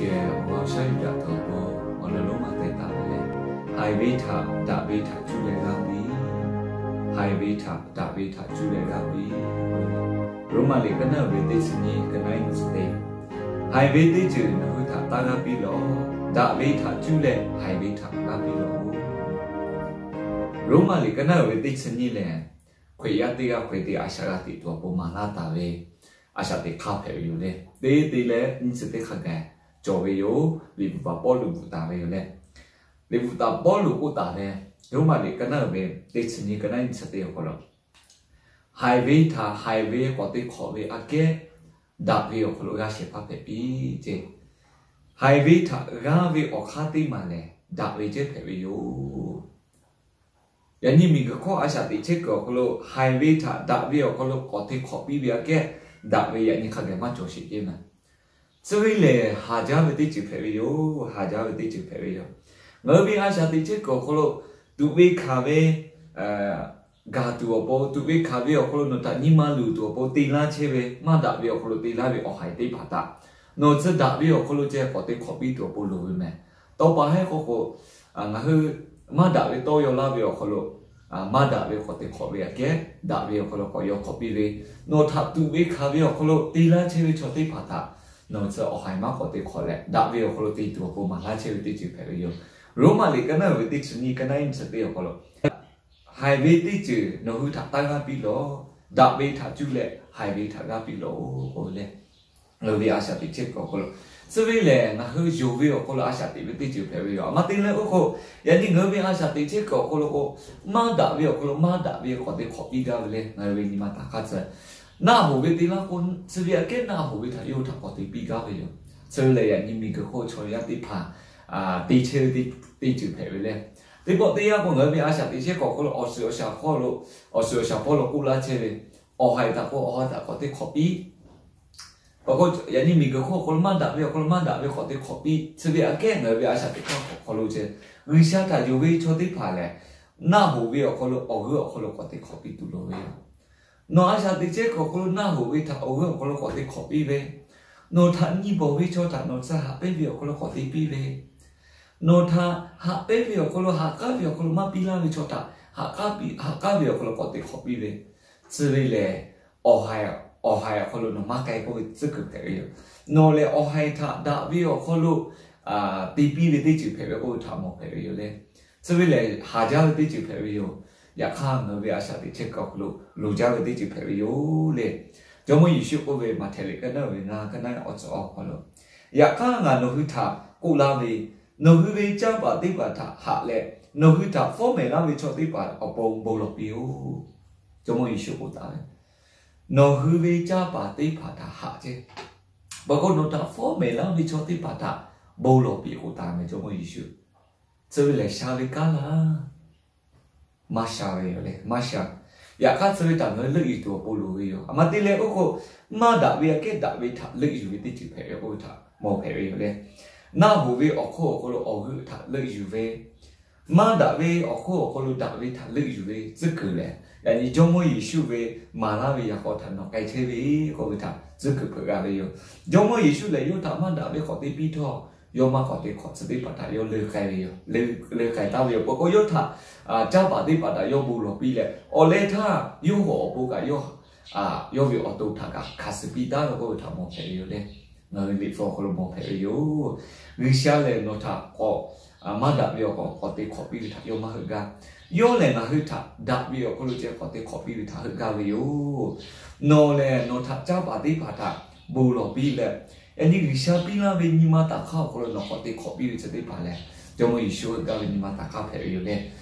Awˬ g'aˇ awˬ shaˉ yuˬ daꞈ tuˬ awˬ pon awˬ lawn lonˉ maˇ teh taˍ ve leh, haiˬ ve htaꞈ daꞈ ve htaꞈ cuˇ leh g'aˇ piˇ. Haiˬ ve htaꞈ daꞈ ve htaꞈ cuˇ leh g'aˇ piˇ. Roˉmaꞈ liꞈ ka naˉ uiˍ ve teˇ chi nyiˇ ka naˉ nyiˇ chi teˇ, haiˬ ve teˇ ceuˬ nawˬ hui htaꞈ taˇ g'aˇ piˇ lawˬ. Daꞈ ve htaꞈ cuˇ leh haiˬ ve htaꞈ g'aˇ piˇ lawˬ. Roˉmaꞈ liꞈ ka naˉ uiˍ ve teˇ chi nyiˇ lehˬ, Hkriꞈ yaˇ teˇ g'aˇ hk'e te a shaꞈ g'a teꞈ tuˬ awˬ pon maˍ laˇ taˍ ve a shaꞈ teꞈ hk'aˇ hpehꞈ ve yoˬ le. Teˇ te leh nyiˇ chi teˇ hk'a gaˬ cawˬ ve yoˬ. Liꞈ bvuhꞈ paˍ Pawˇluꞈ bvuhꞈ taˍ ve yoˬ le. Liꞈ bvuhꞈ paˍ Pawˇluꞈ k'oˆ taˍ ve, Roˉmaꞈ liꞈ ka naˉ uiˍ ve teˇ chi nyiˇ ka naˉ nyiˇ chi teˇ awˬ hk'aw lo, haiˬ ve htaꞈ haiˬ ve k'awꞈ te hk'awꞈ ve aꞈ kehˉ, daꞈ ve awˬ hk'aw lo g'a shehˍ hpaˇ hpehꞈ piˇ ce. Haiˬ ve htaꞈ g'aˇ ve awˬ hk'aˇ teˇ maˬ lehˬ, daꞈ ve cehˇ hpehꞈ ve yoˬ. Yaꞈ nyi miˬguiˬ hk'oˆ a shaꞈ teꞈ chehˇ kuiˬ awˬ hk'aw lo haiˬ ve htaꞈ daꞈ ve awˬ hk'aw lo k'awꞈ te hk'awꞈ piˇ ve aꞈ kehˉ, daꞈ ve yaꞈ nyi hk'a gaˬ maˇ cawˬ sheˍ ceˇ naˍ. Chi ve lehˬ, haˍ jaˇ ve teˇ ceuˬ hpehꞈ ve yoˬ. Haˍ jaˇ ve teˇ ceuˬ hpehꞈ ve yoˬ. Ngaˬ hui ve a shaꞈ teꞈ chehˇ kuiˬ awˬ hk'aw lo tuꞈ ve hkanˍ ve gaˬ tuˬ awˬ pon, tuꞈ ve hkanˍ ve awˬ hk'aw lo nawˬ htaꞈ nyi ma luˬ tuˬ awˬ pon te laˇ chehˇ ve, maˇ daꞈ ve awˬ hk'aw lo te laˇ ve awˬ haiˬ teˇ hpaˍ htaꞈ nawˬ chi daꞈ ve awˬ hk'aw lo ceh k'awꞈ te hk'awꞈ piˇ tuˬ awˬ pon loˍ ve meh. Tawˇ pa heˆ k'o k'o, ngaˬ hui maˇ daꞈ ve tawˇ yaw laˇ ve awˬ hk'aw lo, maˇ daꞈ ve k'awꞈ te hk'awꞈ ve aꞈ kehˉ, daꞈ ve awˬ hk'aw lo k'awꞈ yaw hk'awꞈ piˇ ve, nawˬ htaꞈ tuꞈ ve hkanˍ ve awˬ hk'aw lo te laˇ chehˇ ve chaw teˇ hpaˍ htaꞈ nawˬ chi awˬ haiˬ maˇ k'awꞈ te hk'awꞈ leh, daꞈ ve awˬ hk'aw lo te tuˬ awˬ pon maˍ laˇ chehˇ ve teˇ ceuˬ hpehꞈ ve yoˬ. Roˉmaꞈ liꞈ ka naˉ uiˍ ve teˇ chi nyiˇ ka naˉ nyiˇ chi teˇ awˬ hk'aw lo, haiˬ ve teˇ ceuˬ nawˬ hui htaꞈ taˇ g'aˇ piˇ lawˬ. Daꞈ ve htaꞈ cuˇ leh haiˬ ve htaꞈ g'aˇ piˇ lawˬ k'oˆ ve le. Ngaˬ hui ve a shaꞈ teꞈ chehˇ kuiˬ awˬ hk'aw lo, chi ve lehˬ ngaˬ hui yonˍ ve awˬ hk'aw lo a shaꞈ teꞈ ve teˇ ceuˬ hpehꞈ ve yoˬ. Aˬ ma te leh oˇ k'o, yaꞈ nyi ngaˬ hui ve a shaꞈ teꞈ chehˇ kuiˬ awˬ hk'aw lo k'o, maˇ daꞈ ve awˬ hk'aw lo maˇ daꞈ ve k'awꞈ te hk'awꞈ piˇ gaˇ ve le. Ngaˬ hui ve nyi ma taˍ hk'aˇ tcuh, naˆ hoꞈ ve te laˇ k'o, chi ve aꞈ kehˉ naˆ hoꞈ ve htaꞈ yawˇ hui htaꞈ k'awꞈ te piˇ gaˇ ve yoˬ. Chi ve lehˬ yaꞈ nyi miˬguiˬ hk'oˆ chaw yaˇ teˇ hpaˍ te chehˇ ve teˇ ceuˬ hpehꞈ ve le. Teˇ pawˆ teˇ yanˇ k'o ngaˬ hui ve a shaꞈ teꞈ chehˇ kuiˬ awˬ hk'aw lo awˬ suhˍ awˬ shaˍ hpawˇ lo, awˬ suhˍ awˬ shaˍ hpawˇ lo k'oˆ laˇ chehˇ ve, awˬ haiˬ htaꞈ k'o awˬ ha htaꞈ k'awꞈ te hk'awꞈ piˇ. Awˬ hk'aw yaꞈ nyi miˬguiˬ hk'oˆ awˬ hk'aw lo maˇ daꞈ ve awˬ hk'aw lo maˇ daꞈ ve k'awꞈ te hk'awꞈ piˇ. Chi ve aꞈ kehˉ ngaˬ hui ve a shaꞈ teꞈ hk'aˇ awˬ hk'aw lo ceh, G'uiˬsha htaꞈ yonˍ ve chaw teˇ hpaˍ lehˬ, naˆ hoꞈ ve awˬ hk'aw lo awˬ g'euˆ awˬ hk'aw lo k'awꞈ te hk'awꞈ piˇ tuˬ loˍ ve yoˬ. Nawˬ a shaꞈ teꞈ chehˇ kuiˬ awˬ hk'aw lo naˆ hoꞈ ve htaꞈ awˬ g'euˆ awˬ hk'aw lo k'awꞈ te hk'awꞈ piˇ ve, nawˬ htaꞈ nyi bawˬ ve chaw htaꞈ nawˬ tcuh haꞈ pehnˇ ve awˬ hk'aw lo k'awꞈ te piˇ ve, nawˬ htaꞈ haꞈ pehnˇ ve awˬ hk'aw lo, haꞈ k'aˉ ve awˬ hk'aw lo maˇ piˇ laˇ ve chaw htaꞈ haꞈ k'aˉ ve awˬ hk'aw lo k'awꞈ te hk'awꞈ piˇ ve, chi ve lehˬ awˬ haiˬ awˬ hk'aw lo nawˬ maˇ k'ai k'oˆ ve tcuhˉ kuiˬ hpehꞈ ve yoˬ. Nawˬ lehˬ awˬ haiˬ htaꞈ daꞈ ve awˬ hk'aw lo te piˇ ve teˇ ceuˬ hpehꞈ ve k'oˆ ve htaꞈ mawˬ hpehꞈ ve yoˬ le. Chi ve lehˬ haˍ jaˇ ve teˇ ceuˬ hpehꞈ ve yoˬ. Yaꞈ hk'aˇ ngaˬ hui ve a shaꞈ teꞈ chehˇ kuiˬ awˬ hk'aw lo loˍ jaˇ ve teˇ ceuˬ hpehꞈ ve yoˬ le. Jawˇmawˇ Yeˍsuˆ k'oˆ ve, Maꞈhtehˍ liꞈ ka naˉ ve ngaˇ ka naˉ awˬ tcuhˉ awˬ hk'aw lo, yaꞈ hk'aˇ ngaˬ nawˬ hui htaꞈ k'oˆ laˇ ve, nawˬ hui ve canˇ paˍ teˇ hpaˍ htaꞈ haꞈ leh, nawˬ hui htaꞈ fawˉ mehˍ laˇ ve chaw teˇ hpaˍ awˬ pon bon lawˬ piˇ-oˬ. Jawˇmawˇ Yeˍsuˆ k'oˆ taˍ ve, nawˬ hui ve canˇ paˍ teˇ hpaˍ htaꞈ haꞈ ceˇ. Peuˬ k'o nawˬ htaꞈ fawˉ mehˍ laˇ ve chaw teˇ hpaˍ htaꞈ bon lawˬ piˇ k'oˆ taˍ ve Jawˇmawˇ Yeˍsuˆ. Chi ve lehˬ sha ve kanˉ laˇ, maˇ sha ve yoˬ le, maˇ sha. Yaꞈ hk'aˇ chi ve htaꞈ ngaˬ hui leuˆ yuˬ tuˬ awˬ pon loˍ ve yoˬ. Aˬ ma te leh oˇ k'o, maˇ daꞈ ve aꞈ kehˉ daꞈ ve htaꞈ leuˆ yuˬ ve teˇ ceuˬ hpehꞈ ve k'oˆ ve htaꞈ mawˬ hpehꞈ ve yoˬ le. Naˆ hoꞈ ve awˬ hk'oˆ awˬ hk'aw lo awˬ g'euˆ htaꞈ leuˆ yuˬ ve, maˇ daꞈ ve awˬ hk'oˆ awˬ hk'aw lo daꞈ ve htaꞈ leuˆ yuˬ ve tcuhˉ kuiˬ lehˬ, yaꞈ nyi Jawˇmawˇ Yeˍsuˆ ve maˍ laˇ ve yaꞈ k'aw htaꞈ nawˬ k'ai chehˇ ve k'oˆ ve htaꞈ tcuhˉ kuiˬ hpeuꞈ g'a ve yoˬ. Jawˇmawˇ Yeˍsuˆ lehˬ yawˇ htaꞈ maˇ daꞈ ve k'awꞈ te piˇ htawˇ, yawˇ maˇ k'awꞈ te hk'awꞈ, chi teˇ hpaˍ htaꞈ yawˇ leuˆ k'ai ve yoˬ. Leuˆ k'ai taˍ ve yoˬ. Peuˬ k'o yawˇ htaꞈ canˇ paˍ teˇ hpaˍ htaꞈ yawˇ bon lawˬ piˇ leh, awˬ leh htaˇ yawˇ hui awˬ pon kaꞈ yawˇ ve awˬ to htaꞈ kaꞈ hkanˍ suh piˇ taˉ ve k'oˆ ve htaꞈ mawˬ hpehꞈ ve yoˬ le. Ngaˬ hui Liꞈ hpu awˬ hk'aw lo mawˬ hpehꞈ ve yoˬ. G'uiˬsha lehˬ nawˬ htaꞈ k'awꞈ maˇ daꞈ ve awˬ hk'aw k'awꞈ te hk'awꞈ piˇ ve htaꞈ yawˇ maˇ heuˆ gaˇ. Yawˇ lehˬ ngaˬ hui htaꞈ daꞈ ve awˬ hk'aw lo ceh k'awꞈ te hk'awꞈ piˇ ve htaꞈ heuˆ gaˇ ve yoˬ. Nawˬ lehˬ nawˬ htaꞈ canˇ paˍ teˇ hpaˍ htaꞈ bon lawˬ piˇ leh, yaꞈ nyi G'uiˬsha piˇ laˇ ve nyi ma taˍ hk'aˇ awˬ hk'aw lo nawˬ k'awꞈ te hk'awꞈ piˇ ve chi teˇ hpaˍ lehˬ, Jawˇmawˇ Yeˍsuˆ heuˆ gaˇ ve nyi ma taˍ hk'aˇ hpehꞈ ve yoˬ le.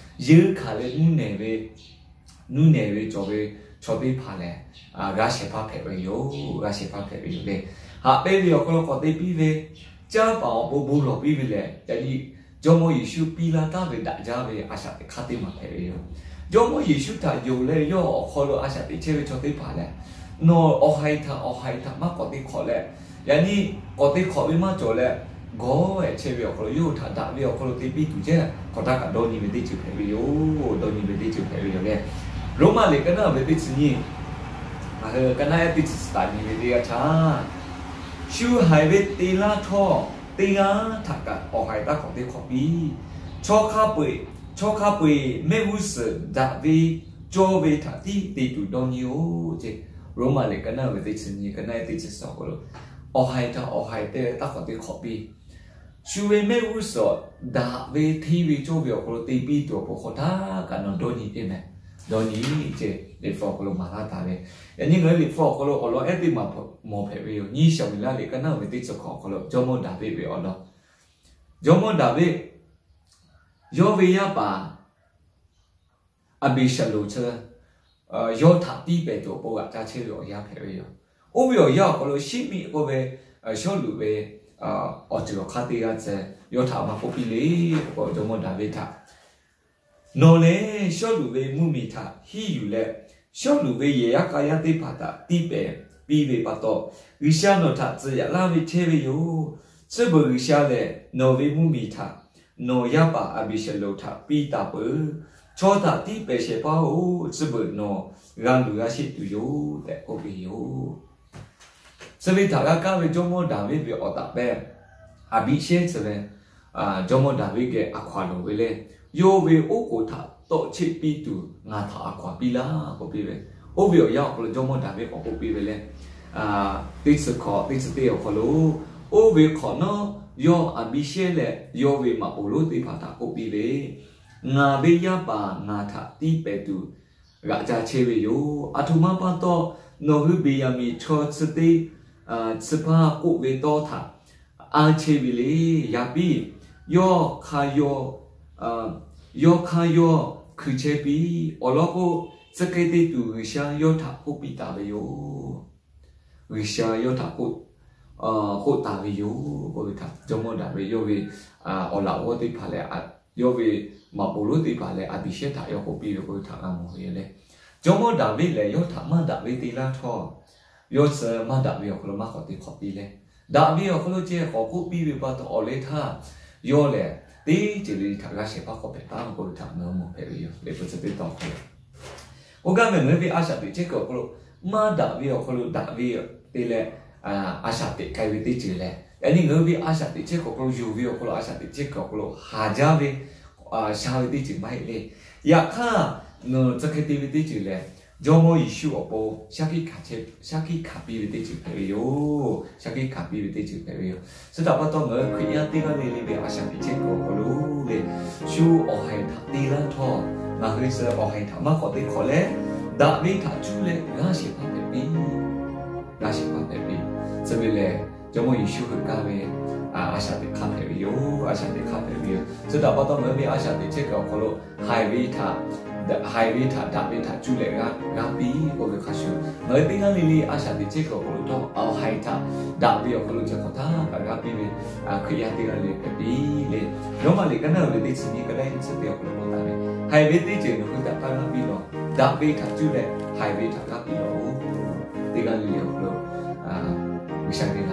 Yeunˇ hkanˍ leh nuˇ nehˬ ve nuˇ nehˬ ve cawˬ ve chaw teˇ hpaˍ lehˬ, g'a shehˍ hpaˇ hpehꞈ ve yoˬ. G'a shehˍ hpaˇ hpehꞈ ve yoˬ le. Haꞈ pehnˇ ve awˬ hk'aw lo k'awꞈ te piˇ ve, canˇ paˍ awˬ pon bon lawˬ piˇ ve lehˬ, yaꞈ nyi Jawˇmawˇ Yeˍsuˆ piˇ laˇ taˍ ve daꞈ jaˇ ve a shaꞈ teꞈ hk'aˇ teˇ maˬ hpehꞈ ve yoˬ. Jawˇmawˇ Yeˍsuˆ htaꞈ yonˍ leh yawˇ awˬ hk'aw lo a shaꞈ teꞈ chehˇ ve chaw teˇ hpaˍ lehˬ, nawˬ awˬ haiˬ htaꞈ awˬ haiˬ htaꞈ maˇ k'awꞈ te hk'awꞈ leh, yaꞈ nyi k'awꞈ te hk'awꞈ ve maˇ cawˬ leh, gawˇ ehˍ chehˇ ve awˬ hk'aw lo yawˇ hui htaꞈ daꞈ ve awˬ hk'aw lo te piˇ tuˬ ceh hk'awꞈ htaˇ kaꞈ dawˇ nyi ve teˇ ceuˬ hpehꞈ ve yoˬ. Dawˇ nyi ve teˇ ceuˬ hpehꞈ ve yoˬ le. Roˉmaꞈ liꞈ ka naˉ ve teˇ chi nyiˇ, ngaˬ hui ka naˉ ehˉ teˇ chi chi taˍ nyi ve teˇ g'aˇ htaˇ, shu haiˬ ve te laˇ htawˇ teˇ g'aˇ htaꞈ kaꞈ awˬ haiˬ taˇ k'awꞈ teˇ hk'awꞈ piˇ. Chaw hk'a peu-eˬ, chaw hk'a peu-eˬ mehˆ g'uˇ suhˍ daꞈ ve cawˇ ve htaꞈ tiˉ te tuˬ dawˇ nyi-oˬ ce. Roˉmaꞈ liꞈ ka naˆ ve teˇ chi nyi, ka naˆ ve teˇ chi suhˍ awˬ hk'aw lo, awˬ haiˬ htaꞈ awˬ haiˬ te leh taˇ k'awꞈ teˇ hk'awꞈ piˇ. Shu ve mehˆ g'uˇ suhˍ daꞈ ve hteˇ ve cawˇ ve awˬ hk'aw lo te piˇ tuˬ awˬ pon hk'aw htaˇ kaꞈ nawˬ dawˇ nyi piˇ meh. Dawˇ nyi ce. Liꞈ hpu awˬ hk'aw lo maˍ laˇ taˍ ve, yaꞈ nyi ngaˬ hui Liꞈ hpu awˬ hk'aw lo awˬ lawn ehˉ teˇ maˬ mawˬ hpehꞈ ve yoˬ. Nyiˇ Saˍmo-eˍlaˆ liꞈ ka naˆ ve teˇ chi hkawꞈ awˬ hk'aw lo jawˇmawˇ Daˍviˆ ve awˬ lawn, jawˇmawˇ Daˍviˆ yawˇ ve yaˇ paˍ Aˍbiˍsaˍlonˍ chi yawˇ htaꞈ tiˇ pehˍ tuˬ awˬ pon g'aꞈ ca chehˇ ve awˬ yanˇ hpehꞈ ve yoˬ. Oˇ ve awˬ yanˇ awˬ hk'aw lo Siˉmiˆ k'oˆ ve Sawˉluꞈ ve awˬ ceuˬ awˬ hk'aˇ teˇ g'aˇ tcuh yawˇ htaꞈ maˇ k'oˆ piˇ le. K'o jawˇmawˇ Daˍviˆ htaꞈ, nawˬ lehˬ Sawˉluꞈ ve mvuhˇmiˬ htaꞈ hiˉ yuˬ leh, Sawˉluꞈ ve yehˬ yaˇ k'a yaˇ teˇ hpaˍ htaꞈ tiˇ pehˍ piˇ ve pa taw, G'uiˬsha nawˬ htaꞈ tcuh yaꞈ laˇ ve chehˇ ve yoˬ. Chi beuꞈ G'uiˬsha lehˬ nawˬ ve mvuhˇmiˬ htaꞈ nawˬ yaˇ paˍ Aˍbiˍsaˍlonˍ htaꞈ piˇ taˍ peuˬ. Chaw htaꞈ tiˇ pehˍ shehˍ hpaˇ-oˬ, chi beuꞈ nawˬ g'a luˬ g'a sheˆ tuˬ yoˬ tehꞈ k'oˆ ve yoˬ. Chi ve htaꞈ g'a kaˇ ve jawˇmawˇ Daˍviˆ ve awˬ taˍ pehˇ Aˍbiˆshehˇ chi lehˬ, jawˇmawˇ Daˍviˆ geh a hkaw-anˬ loˍ ve lehˬ, yawˇ ve oˉ k'oˍ htaꞈ tawˆ cheˆ piˇ tuˬ ngaˬ htaꞈ a hkaw-anˬ piˇ laˇ k'oˆ piˇ ve, oˇ ve awˬ yanˇ awˬ hk'aw lo jawˇmawˇ Daˍviˆ k'awꞈ k'oˆ piˇ ve lehˬ, teˇ chi hkawꞈ teˇ chi teˇ awˬ hk'aw lo, oˇ ve hk'awꞈ nawˉ yawˇ Aˍbiˆshehˇ leh yawˇ ve maꞈ poˍ lonˉ teˇ hpaˍ htaꞈ k'oˆ piˇ ve, Ngaˬ ve yaˇ paˍ ngaˬ htaꞈ tiˇ pehˍ tuˬ g'aꞈ ca chehˇ ve yoˬ. Aˬ htoꞈ ma pa taw, nawˬ hui Beˍyaˍmenˍ chaw chi teˇ chi hpaˇ k'oˆ ve tawˇ htaꞈ anˇ chehˇ ve le. Yaꞈ piˇ, yawˇ hk'a yaw, yawˇ hk'a yaw hkui chehˇ piˇ. Awˬ lawn k'o, chi hk'e te tuˬ G'uiˬsha yawˇ htaꞈ k'oˆ piˇ taˍ ve yoˬ. G'uiˬsha yawˇ htaꞈ k'oˆ taˍ ve yoˬ k'oˆ ve htaꞈ jawˇmawˇ Daˍviˆ yawˇ ve awˬ laꞈ g'awˇ teˇ hpaˍ leh, yawˇ ve maꞈ poˍ lonˉ teˇ hpaˍ leh Aˍbiˆshehˇ htaꞈ yawˇ k'oˆ piˇ ve k'oˆ ve htaꞈ g'a mawˬ ve yoˬ le. Jawˇmawˇ Daˍviˆ lehˬ yawˇ htaꞈ maˇ daꞈ ve te laˇ htawˇ, yawˇ chi maˇ daꞈ ve awˬ hk'aw lo maˇ k'awꞈ te hk'awꞈ piˇ leh, daꞈ ve awˬ hk'aw lo ceh k'awꞈ k'oˆ piˇ ve pa taw awˬ leh htaˇ, yawˇ lehˬ teˇ ceuˬ le le htaꞈ g'a shehˍ hpaˇ k'awꞈ hpehꞈ taˍ ve k'oˆ ve htaꞈ ngaˬ mawˬ hpehꞈ ve yoˬ. Liꞈ hpu chi teˇ tawn hk'aw lo, oˇ gaˇ mehˍ ngaˬ hui ve a shaꞈ teꞈ chehˇ kuiˬ awˬ hk'aw lo, maˇ daꞈ ve awˬ hk'aw lo daꞈ ve te leh a shaꞈ teꞈ k'ai ve teˇ ceuˬ lehˬ, yaꞈ nyi ngaˬ hui ve a shaꞈ teꞈ chehˇ kuiˬ awˬ hk'aw lo, yonˍ ve awˬ hk'aw lo a shaꞈ teꞈ chehˇ kuiˬ awˬ hk'aw lo haˍ jaˇ ve sha ve teˇ ceuˬ maˇ heˆ le. Yaꞈ hk'aˇ, nawˬ chi hk'e te ve teˇ ceuˬ lehˬ, jawˇmawˇ Yeˍsuˆ awˬ pon shaˉ hkiˆ hkanˍ piˇ ve teˇ ceuˬ hpehꞈ ve yoˬ. Shaˉ hkiˆ hkanˍ piˇ ve teˇ ceuˬ hpehꞈ ve yoˬ. Chi htaꞈ pa taw ngaˬ hui Hkriꞈ yaˇ teˇ g'aˇ le le ve a shaꞈ teꞈ chehˇ kuiˬ awˬ hk'aw lo lehˬ, shu awˬ haiˬ htaꞈ te laˇ htawˇ, ngaˬ hui chi awˬ haiˬ htaꞈ maˇ k'awꞈ teˇ hk'awꞈ leh, daꞈ ve htaꞈ cuˇ leh g'aˇ shehˍ hpaˇ hpehꞈ piˇ. G'aˇ shehˍ hpaˇ hpehꞈ piˇ. Chi ve lehˬ, jawˇmawˇ Yeˍsuˆ hui kaˇ ve a shaꞈ teꞈ hk'aˇ hpehꞈ ve yoˬ. A shaꞈ teꞈ hk'aˇ hpehꞈ ve yoˬ. Chi htaꞈ pa taw ngaˬ hui ve a shaꞈ teꞈ chehˇ kuiˬ awˬ hk'aw lo haiˬ ve htaꞈ, haiˬ ve htaꞈ daꞈ ve htaꞈ cuˇ leh g'aˇ piˇ k'oˆ ve hk'a shuˍ, ngaˬ hui teˇ g'aˇ le le a shaꞈ teꞈ chehˇ kuiˬ awˬ hk'aw lo htawˇ, awˬ haiˬ htaꞈ daꞈ ve awˬ hk'aw lo ceh hk'awꞈ htaˇ kaꞈ g'aˇ piˇ ve Hkriꞈ yaˇ teˇ g'aˇ le hpehꞈ piˇ le. Roˉmaꞈ liꞈ ka naˆ ve teˇ chi nyi, ka naˆ ve teˇ chi teˇ awˬ hk'aw lo k'oˆ taˍ ve, haiˬ ve teˇ ceuˬ nawˬ hui htaꞈ taˇ g'aˇ piˇ lawˬ. Daꞈ ve htaꞈ cuˇ leh haiˬ ve htaꞈ g'aˇ piˇ lawˬ-oˬ. Teˇ g'aˇ le le awˬ hk'aw lo G'uiˬsha geh